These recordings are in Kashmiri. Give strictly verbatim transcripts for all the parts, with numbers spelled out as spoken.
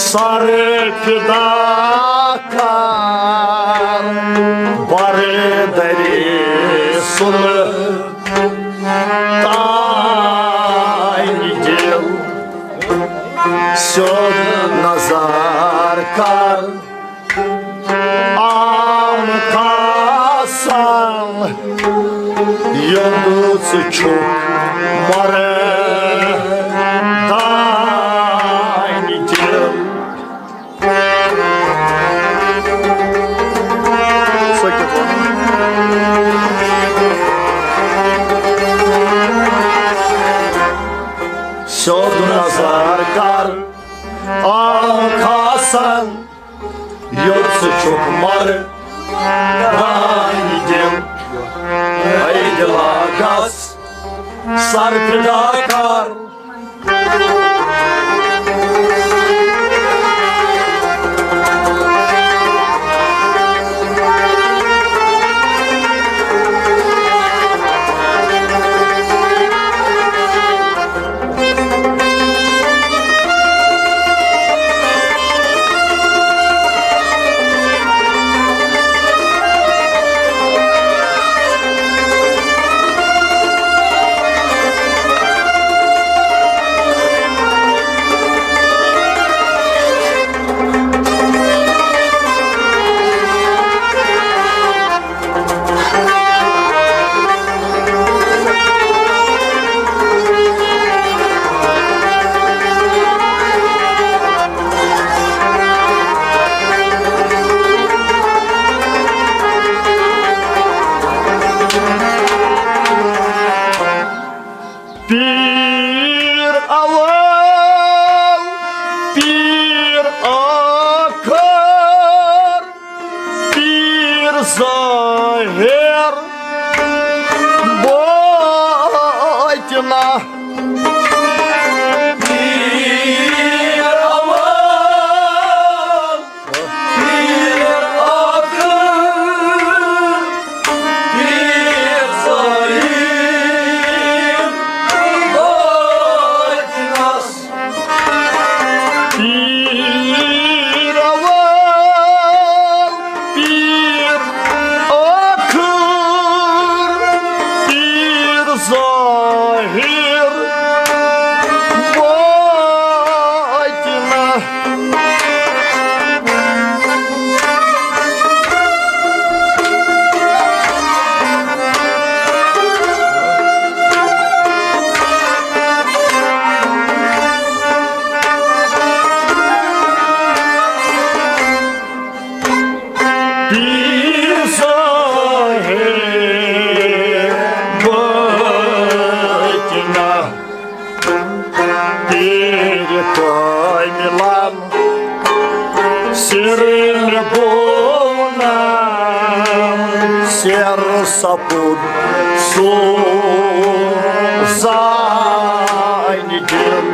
سر فدا کر، بردری سن تانۍ دل، سیوٚد نظر کر۔ عام کاسان یوٚدُ ژٕ چھُکھ مردانہِ دِل۔ سُہ کیُتھ ووٚن؟ سیوٚد نظر کر عام کاسان یوٚت ژٕ چھُکھ مردانہِ دِل۔ اے دِلا گژھ سر فدا کر۔ پیٖر اول، پیٖر ٲخر، پیٖر ظٲہِر باطنہ۔ پیٖر اول، پیٖر ٲخر، پیٖر ظٲہِر باطنس۔ پیٖر اول، پیٖر ٲخر، پیٖر ظٲہِر باطنہ۔ پیٖر ظٲہِر باطنہ، پیٖر کاملان سِر مےٚ بونا، سِر سپُد سُہ زانہِ دِل۔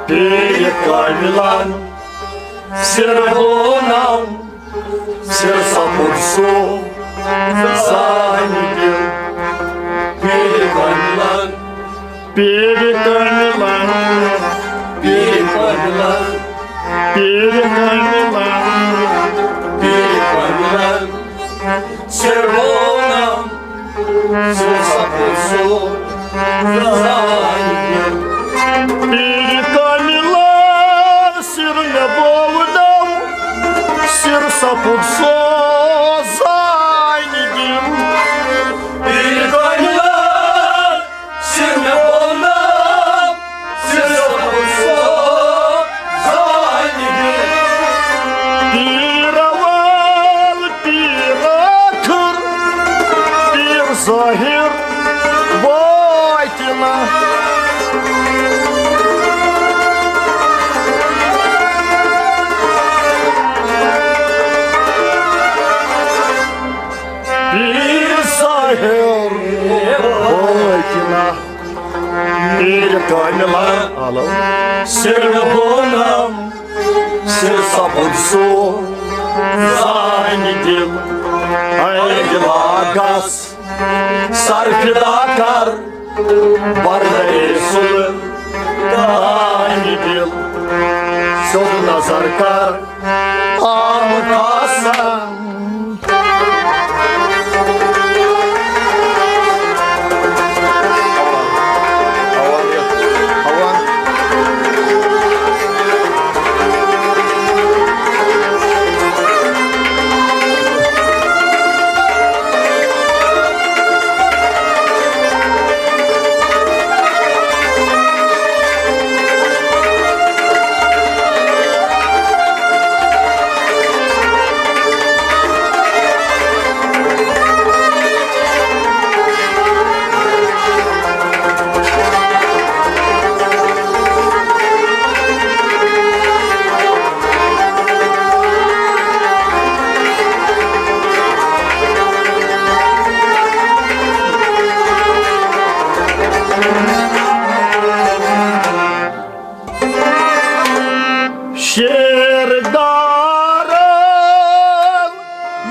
پیٖر کاملان سِر بونم، سِر سپُد سُہ زانہِ دِل۔ پیٖر کاملان، پیٖر کاملان، پیٖر کاملان، پیٖر کاملان، پیٖر کاملان۔ سِر بونم، سِر سپُد سُہ زانہِ دِل۔ پیٖر کاملان سِر مےٚ بونم، سِر سپُد سُہ زانہِ دِل۔ پیٖر کاملان سِر مےٚ بونم، سِر سپُد سُہ زانہِ دِل۔ پیٖر اول، پیٖر ٲخر، پیٖر ظٲہِر باطنہ۔ پیٖر ظٲہِر باطنہ۔ پیٖر کاملان، آلو۔ سِر بونم، سِر سپُد سُہ زانہِ دِل۔ أنٛدۍ لاگس سر فدا کر، بردرے سُل دانہِ دِل، سیوٚد نظر کر عام خاصن۔ شیردارن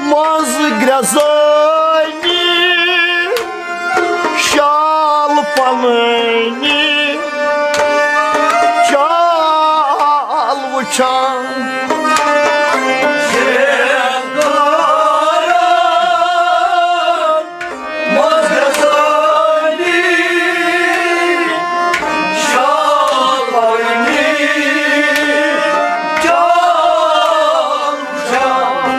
منٛز گرٛزٲنی، شال پنٲنی، چال وٕچھان۔ شیردارن منٛز گرٛزٲنی، شال پنٲنی، چال وٕچھان۔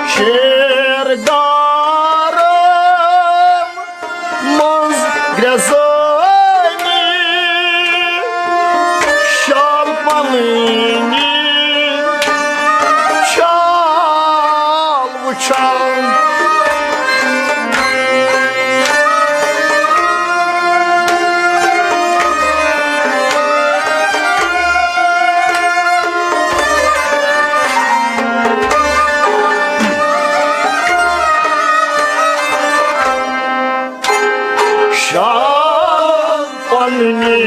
شیردارن منٛز گرٛزٲنی، شال پنٲنی، شال وٕچھان۔ شال پننی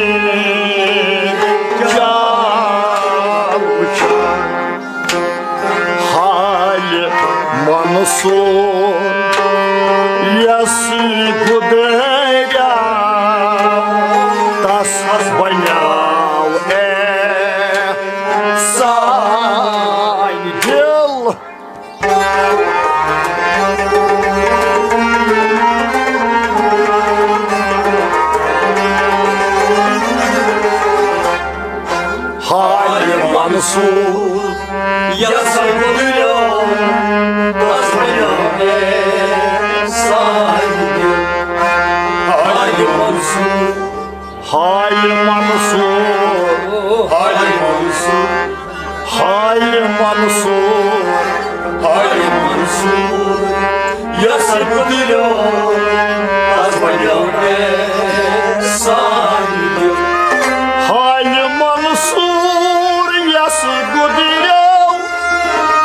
چال وٕچھان۔ حالہِ منصور یس گُدریو، تس حظ بنیو احسان دل۔ حالہِ منصور یس گُدریو، تس بنیو احسان دل۔ حالہِ منصور، حالہِ منصور، حالہِ منصور، حالہِ منصور، حالہِ منصور، یس گُدریو، تس بنیو احسان دل۔ حالہِ منصور یس گُدریو،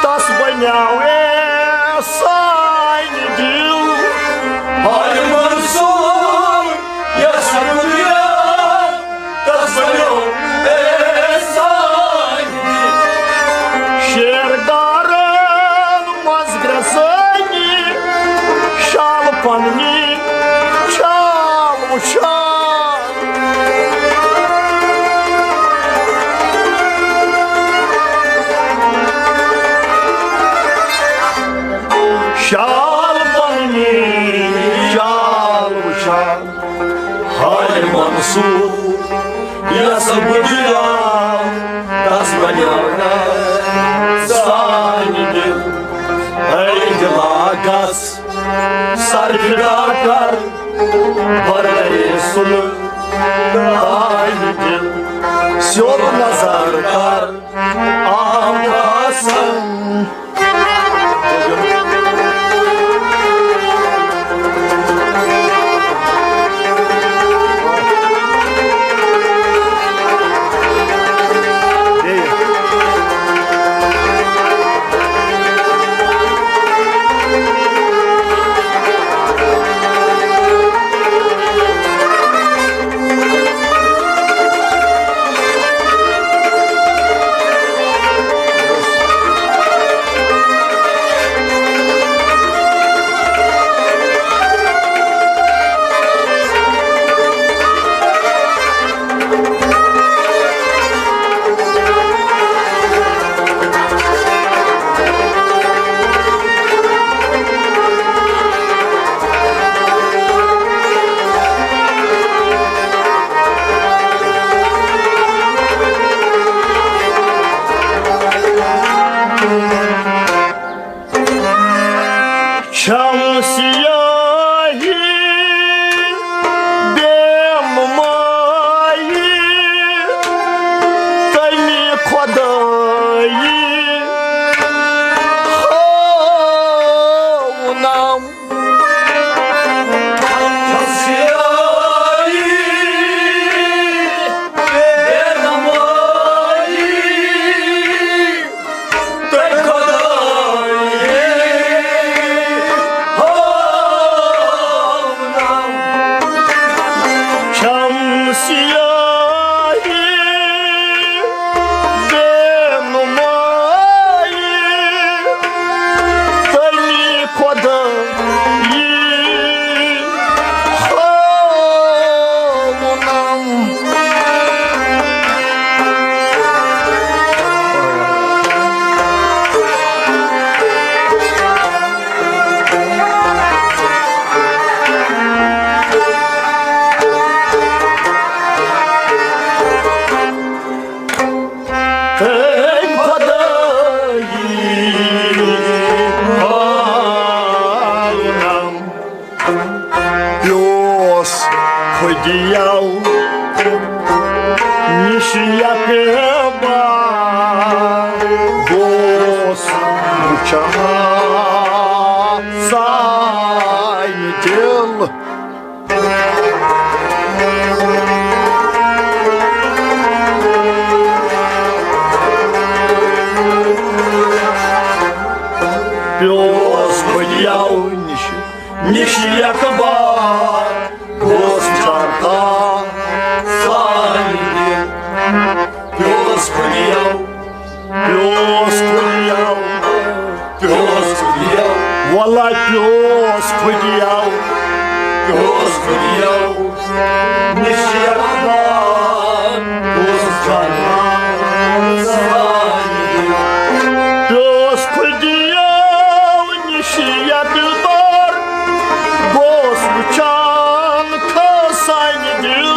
تس بنیو احسان دل۔ حالہِ منصور یس گُدریو، تس بنیو احسان۔ شیردارن منٛز گرٛزٲنی، شال پننی چال وٕچھان۔ شال پننی چال وٕچھان۔ حالہِ منصور یس گُدریو، تس بنیو احسان دل۔ أنٛدۍ لاگس سر فدا کر، بردرے سُل دانہِ دل، سیوٚد نظر کر عام خاصن۔ نِش یکبار گوس وُچھان سانہِ دِل۔ پیوس خۄدیو نِش، نِش یکبار گوس وُچھان سانہِ دِل۔ پیوس خۄدیو، پیوس خۄدیو، پیوس خۄدیو۔ ولا پیوس خۄدیو، پیوس خۄدیو۔ نِش یکبار گوس وُچھان سانہِ دِل۔ پیوس خۄدیو نِش یکبار گوس وُچھان سانہِ دِل۔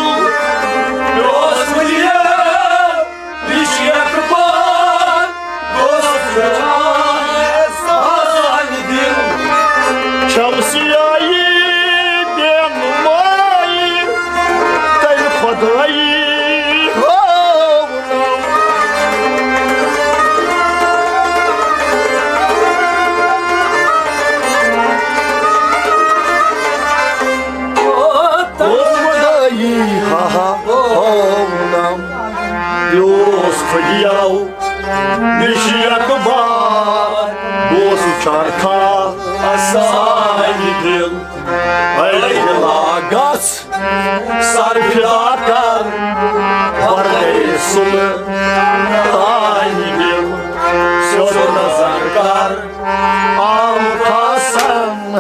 پیوس خۄدیو نِش یکبار گوس وُچھان سانہِ دِل۔ چھم سیاہی بے نمائی تیٚلہِ خۄدایی ہٲونم۔ او خۄدایی ہا ہا ہٲونم۔ پیوس خۄدیو نِش یکبار گوس وُچھان کھا سانہِ دِل۔ اے دِلا گژھ سر فدا کر، وردے سُل تانہِ دِل۔ سیوٚد نظر کر عام کھسن۔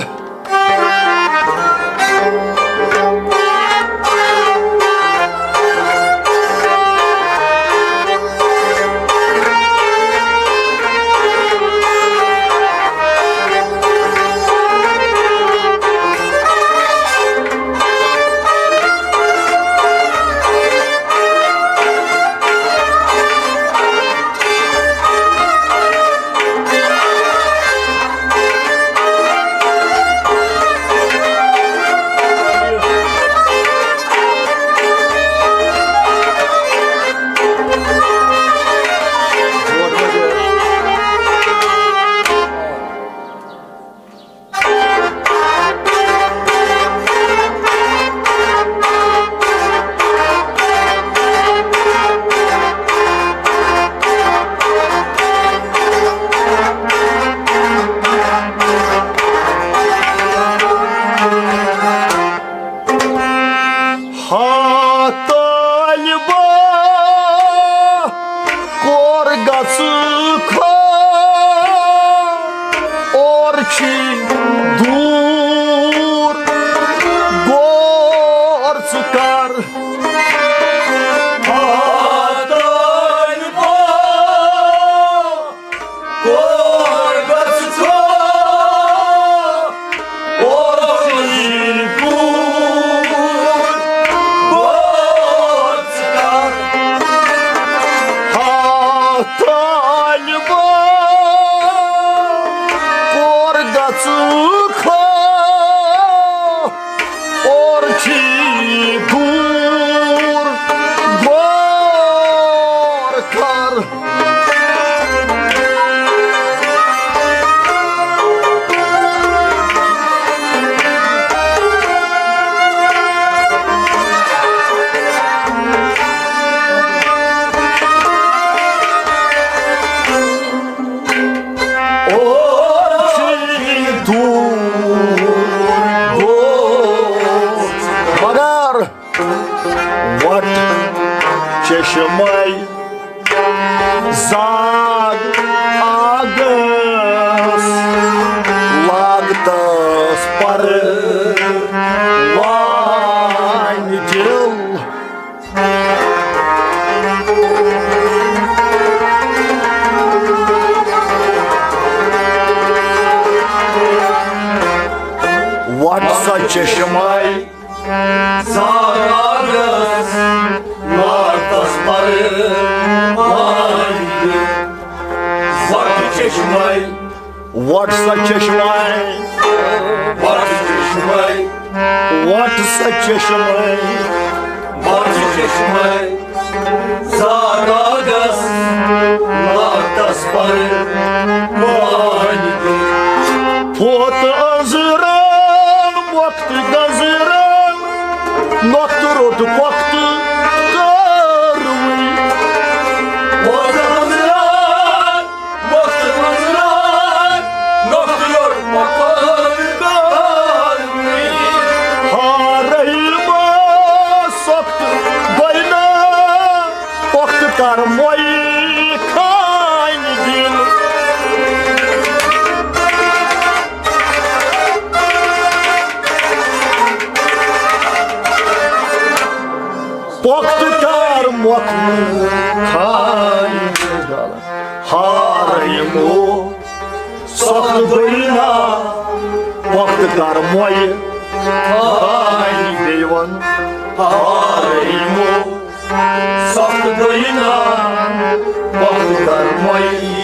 ہا طالبہ، کور گژھ کھا، اور چھی دوٗر، غور ژٕ کر۔ ہا طالبہ، کور گژھ کھا، اور چھی دوٗر، غور ژٕ کر۔ ہا طالبہ، کور گژھ کھا، اور چھی دوٗر، غور کر۔ اور چھی دوٗر، غور۔ مگر وٹ چشمے زاگ آگس، لاگتس پر وان دل۔ وٹ سا چشمے زاگس، لاگتس پر وان دل۔ وٹ چشمے، وٹ سا چشمے، وٹ چشمے، وٹ سا چشمے، وٹ چشمے زاگاگس لاتس پر مٲنۍ دیُت۔ پھوٚت أنٛزران مۄکھتہٕ گنٛزران، نۄختہٕ روٚٹ پۄختہٕ کٲروٕے۔ پھوٚت أنٛزران مۄکھتہٕ گنٛزران، نۄختہٕ روٚٹ پۄختہٕ کٲروٕے۔ ہارے ما سۄکھ بینہ، پۄختہٕ کر مۄیہِ کھانہِ دِل۔ پۄختہٕ کر مۄکھٕ کھانہِ دِل۔ ہار یِمو سۄکھ بٔرِنا، پۄختہٕ کر مۄیہِ کھانہِ بیٚیہِ وَن۔ ہار یِمو سۄکھ بٔرِنا، پۄختہٕ کر مۄیہِ